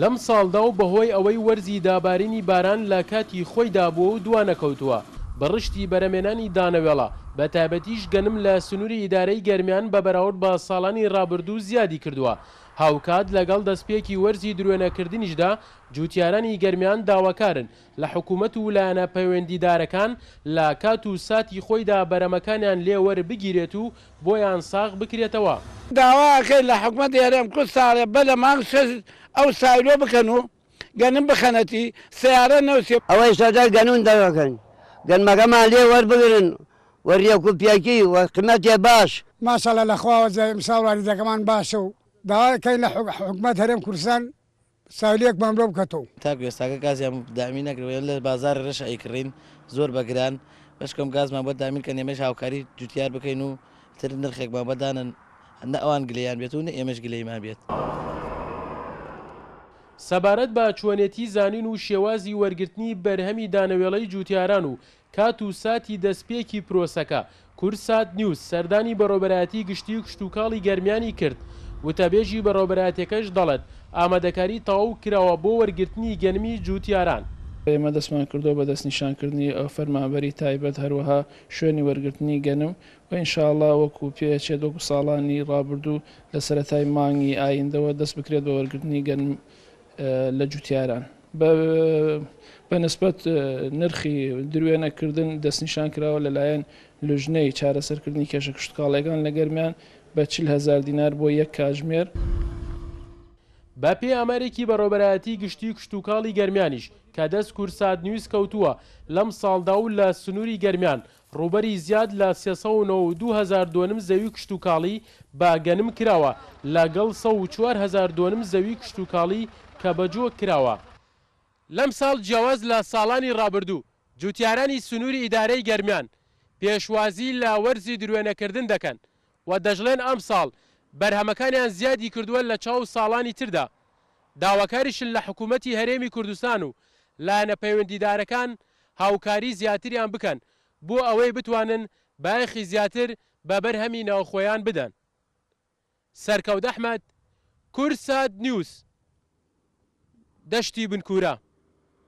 لەمساڵدا و بەهۆی ئەوەی وەرزی دابارینی باران لە کاتی خۆیدا بووە و دوانەکەوتووە، بڕشتی بەرهەمێنانی دانەوێڵە، بەتایبەتیش گەنم لە سنووری ئیدارەی گەرمیان بە بەراورد بە ساڵانی رابردوو زیادی کردووە. هاوکات لەگەڵ دەستپێکی وەرزی دروێنەکردنیشدا جووتیارانی گەرمیان داواکارن لە حکومەت و لایەنە پەیوەندیدارەکان لە کات و ساتی خۆیدا بەرەمەکانیان لێ وەربگیرێت و بۆیان ساغ بکرێتەوە. داوا ئەکەین لە حکومەتی هەرێم کل ساڵێ بەر لە مانگ شەش ئەو سایلۆ بکەن و گەنم بخەنەتی، سەیارە نەوسێ. ئەوەی سەدە گەنم دەکەن گەنمەکەمان لێ وەربگرن وە رێک و پێکی وە قیمەتێ باش. ماشاءاللە لە خواوە جا ئمساڵ واریدەکەمان باشە و داوا ئەکەین لە حکومەت هەرێم کوردستان سایلۆیەکمان بۆ بکەتەوە. تاکو ئێستاکە گازیان دامین نەکردوە ئێمە لە بازاڕی رەش ئەیکڕین زۆر بە گران بەشکەم گازمان بۆ دامین کەن ئێمەش هاوکاری جوتیار بکەین و تر نرخێکمان بۆ دانەن نە ئەوان گلەیان بێت و نە ئێمەش گلەیمان بێت. سەبارەت بە چۆنێتی زانین و شێوازی وەرگرتنی بەرهەمی دانەوێڵەی جوتیاران و کات و ساتی دەستپێکی پرۆسەکە، کوردسات نیوز سەردانی بەڕێوەبەرایەتی گشتیی کشتوکاڵی گەرمیانی کرد، وتەبێژی بەڕێوەبەرایەتیەکەش دەڵێت، ئامادەکاری تەواو کراوە بۆ وەرگرتنی گەنمی جوتیاران. ئێمە دەستمان کردووە بە دەستنیشانکردنی فەرمانبەری تایبەت، هەروەها شوێنی وەرگرتنی گەنم و ان شاء اللە وەکو پێچێت وەکو ساڵانی ڕابردوو لە سەرەتای مانگی ئایندەوە دەست بکرێت بە وەرگرتنی گەنم لە جوتیاران. بە نسبەت نرخی دروێنە کردن دەستنیشان کراوە لەلایەن لوجنەی چارەسەرکردنی کێشە کشتوکاڵیەکان لە گەرمیان بە 40 هەزار دینار بۆ یەک کاژمێر. بە پێی ئامارێکی بەڕێوەبەرایەتی گشتی کشتوکاڵی گەرمیانیش کە دەست کوردسات نیوز کەوتووە، لەمساڵدا و لە سنووری گەرمیان ڕووبەری زیاد لە 392 هەزار دۆنم زەوی کشتوکاڵی بە گەنم کراوە، لەگەڵ 104 هەزار دۆنم زەوی کشتوکاڵی کە بە جۆ کراوە. لەمساڵ جیاواز لە ساڵانی ڕابردوو، جوتیارانی سنووری ئیدارەی گەرمیان پێشوازی لە وەرزی دروێنەکردن دەکەن و دەشڵێن ئەمساڵ بەرهەمەکانیان زیادی کردووە لە چاو ساڵانی تردا، داواکاریشن لە حکوومەتی هەرێمی کوردستان و لایەنە پەیوەندیدارەکان هاوکاری زیاتریان بکەن بۆ ئەوەی بتوانن بایەخی زیاتر بە بەرهەمی ناوخۆیان بدەن. سەرکەوت ئەحمەد، کوردسات نیوز، دەشتی بنکورە.